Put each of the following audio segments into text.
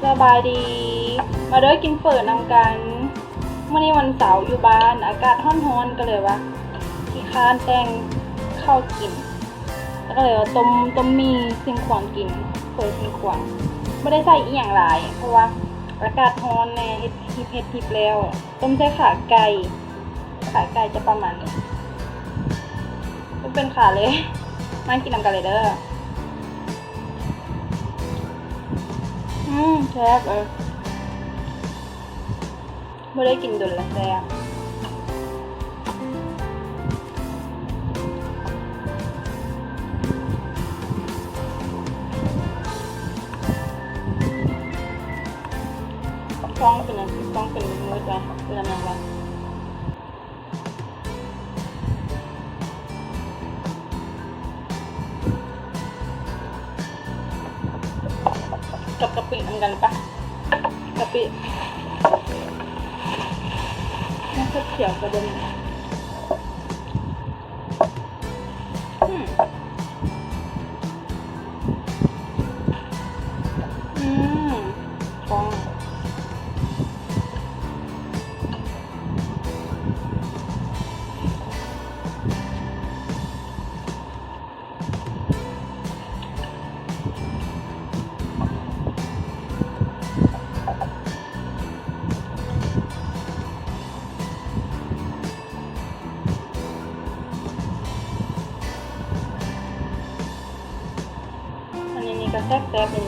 ສະບາຍດີ ມາເດີກິນເຝີນຳກັນ. ມື້ນີ້ວັນເສົາຢູ່ບ້ານ ອາກາດຮ້ອນໆ ກໍເລີຍວ່າຂີ້ຄ້ານແຕ່ງເຂົ້າກິນ ແລ້ວກໍເລີຍວ່າຕົ້ມ ຕົ້ມໝີ່ຊຽງຂວາງກິນ ເຝີຊຽງຂວາງ. ບໍ່ໄດ້ໃສ່ອີ່ຫຍັງຫຼາຍ ເພາະວ່າອາກາດຮ້ອນແດ່ ເຮັດ ເຮັດ ເຮັດແລ້ວ. ຕົ້ມໃສ່ຂາໄກ່ ຂາໄກ່ຈະປະມານນີ້ ບໍ່ເປັນຂາເລີຍ. ມາກິນນຳກັນເລີຍເດີ. ອືມ ແຊບເອີຍ ບໍ່ໄດ້ກິນດົນລະແຊບ. ທ້ອງເປັນຫຍັງ ທ້ອງເປັນມືດໆ ວ່າ ເປັນຫຍັງຫວະ? ກັບກະປິນຳກັນປະ ກະປິ ມັນຂຽວກະດົນ. ອືມ ອືມ ຟອງ. ອັນນີ້ນີ້ກໍແຊບໆ ເດ້.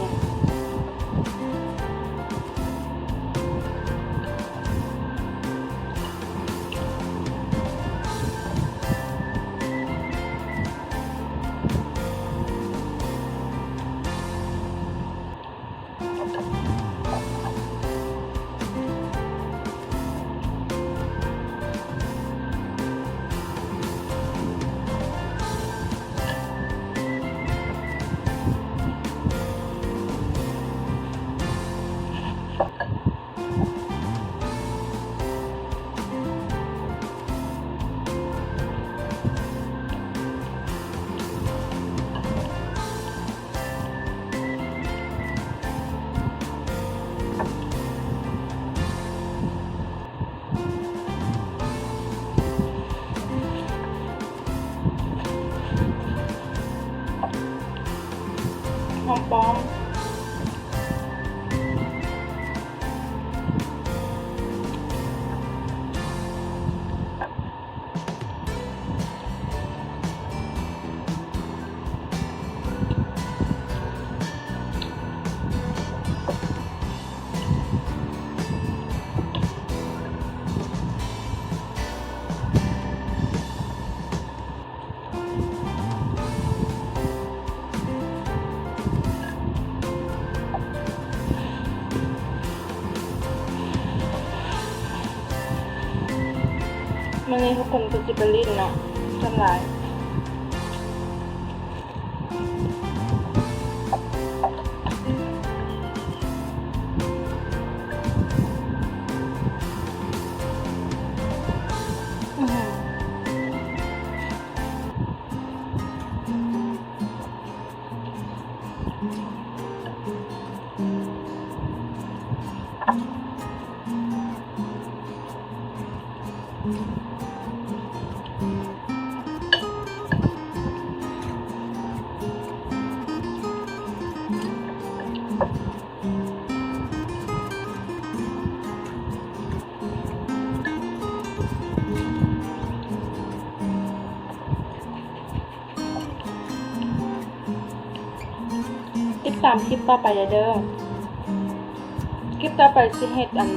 ຫອມປ້ອມ. ມື້ນີ້ທຸກຄົນກໍຊິໄປຫຼິ້ນເນາະ ສ່ວນຫຼາຍ. ຕິດຕາມຄລິບຕໍ່ໄປເດີ. ຄລິບຕໍ່ໄປຊິເຮັດອັນ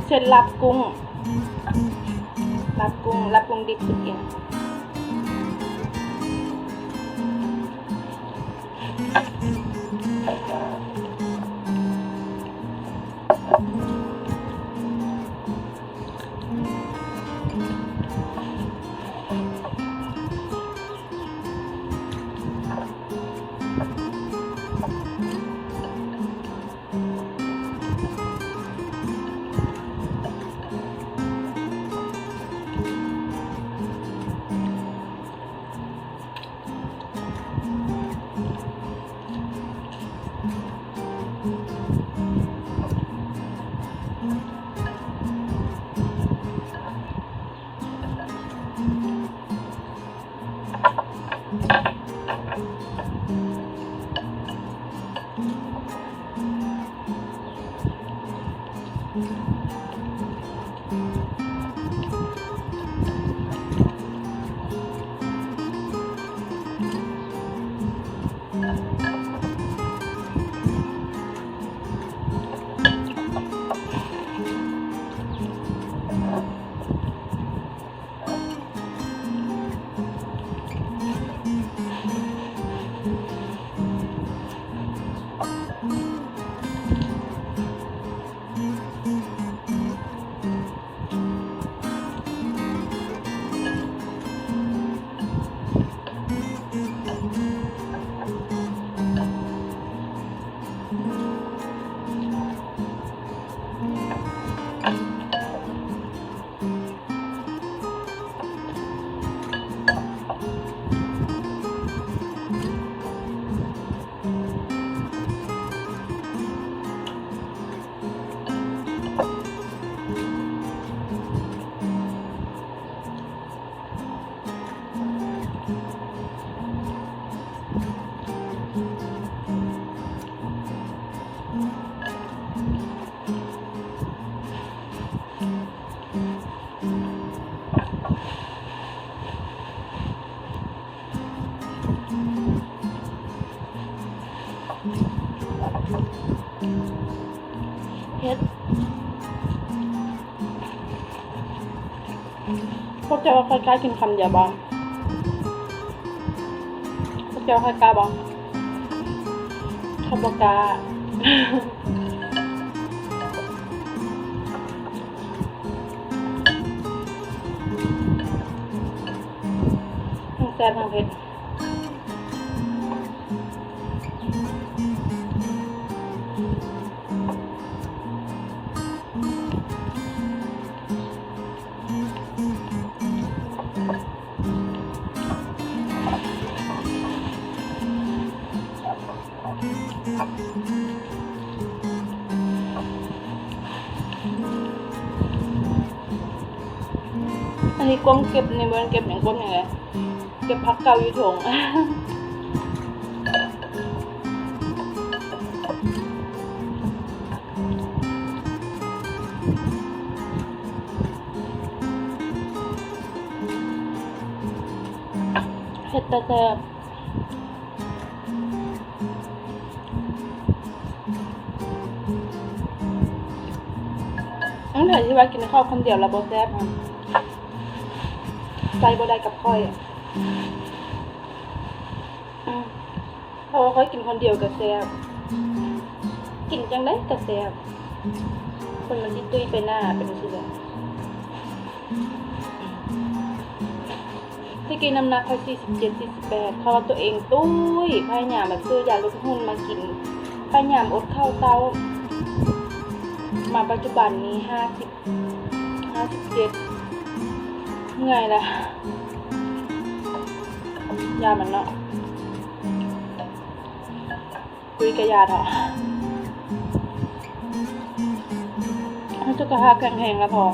ເຊັ່ນລາບກຸ້ງ ລາບກຸ້ງ ລາບກຸ້ງດິບສຸດເກັ່ງ. ອ ເຜັດ. ພວກເຈົ້າວ່າຂ້ອຍກ້າກິນຄຳດຽວບໍ່? ພວກເຈົ້າວ່າຂ້ອຍກ້າບໍ່? ຂ້ອຍບໍ່ກ້າ. ທັງແຊບທັງເຜັດ. ອັນນີ້ກວມເກັບນີ້ ບໍ່ແມ່ນເກັບຫຍັງ ກວມຫຍັງເລີຍ. ເກັບຜັກເກົ່າຢູ່ຖົງ. ເຜັດແຕ່ແຊບ. ອັນໃດທີ່ວ່າກິນເຂົ້າຄົນດຽວແລ້ວບໍ່ແຊບຫັ້ນ ໃສ່ບໍ່ໄດ້ກັບຂ້ອຍ. ເພາະວ່າຂ້ອຍກິນຄົນດຽວກໍແຊບ ກິນຈັ່ງໃດກໍແຊບ ຄົນມັນຊິຕຸ້ຍໄປໜ້າ ເປັນຈັ່ງຊີ້ແຫຼະ. ແຕ່ກີ້ນ້ຳໜັກຂ້ອຍສີ່ສິບເຈັດ ສີ່ສິບແປດ ເພາະວ່າຕົວເອງຕຸ້ຍ ພະຍາຍາມແບບຊື້ຢາຫຼຸດຫຸ່ນມາກິນ ພະຍາຍາມອົດເຂົ້າເຊົ້າ ມາປັດຈຸບັນນີ້ຫ້າສິບ ຫ້າສິບເຈັດ ເມື່ອຍລະ ຢາມັນເນາະ. ຕຸ້ຍກະຢາເທາະ ໃຫ້ສຸຂະພາບແຂງແຮງລະພໍ.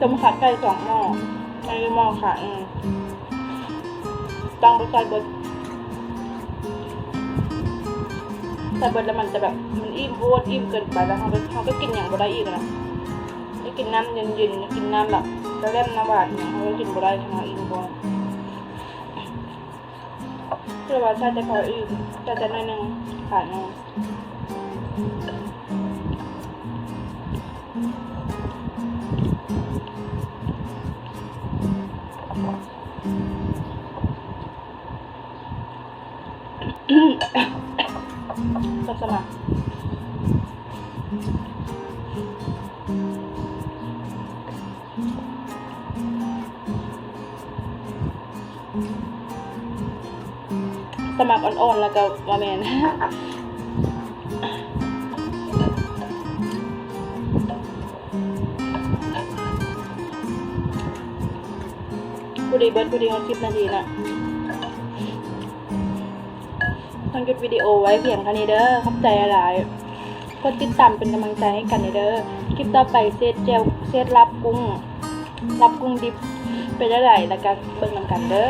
ຕົ້ມຂາໄກ່ສອງໝໍ້ ໃນໝໍ້ຂາ ອືມ ຕ້ອງບໍ່ໃສ່ເບິດ ໃສ່ເບິດແລ້ວມັນຈະແບບ ມັນອີ່ມໂພດ ອີ່ມເກີນໄປ ແລ້ວເຮົາກໍ ເຮົາກໍກິນຫຍັງບໍ່ໄດ້ອີກນະ ໄດ້ກິນນ້ຳເຢັນໆ ໄດ້ກິນນ້ຳແບບກະແລັມ ນ້ຳຫວານຫຍັງ ເຮົາກໍກິນບໍ່ໄດ້ ຖ້າເຮົາອີ່ມກ່ອນ. ຄືວ່າໃສ່ແຕ່ພໍອີ່ມ ໃສ່ແຕ່ໜ້ອຍໜຶ່ງ ຂາໜຶ່ງ. ກັບສະໝາກ ສະໝາກອ່ອນໆ ແລ້ວກໍບໍ່ແມ່ນ ພໍດີເບິດ ພໍດີຮອດສິບນາທີນະ. ຕ້ອງຢຸດວິດີໂອໄວ້ພຽງເທົ່ານີ້ເດີ. ຂອບໃຈຫຼາຍໆ. ກົດຕິດຕາມເປັນກຳລັງໃຈໃຫ້ກັນແດ່ເດີ. ຄລິບຕໍ່ໄປເສດແຈ່ວ ເສດລາບກຸ້ງ ລາບກຸ້ງດິບເປັນຈັ່ງໃດ ແລ້ວກໍເບິ່ງນຳກັນເດີ.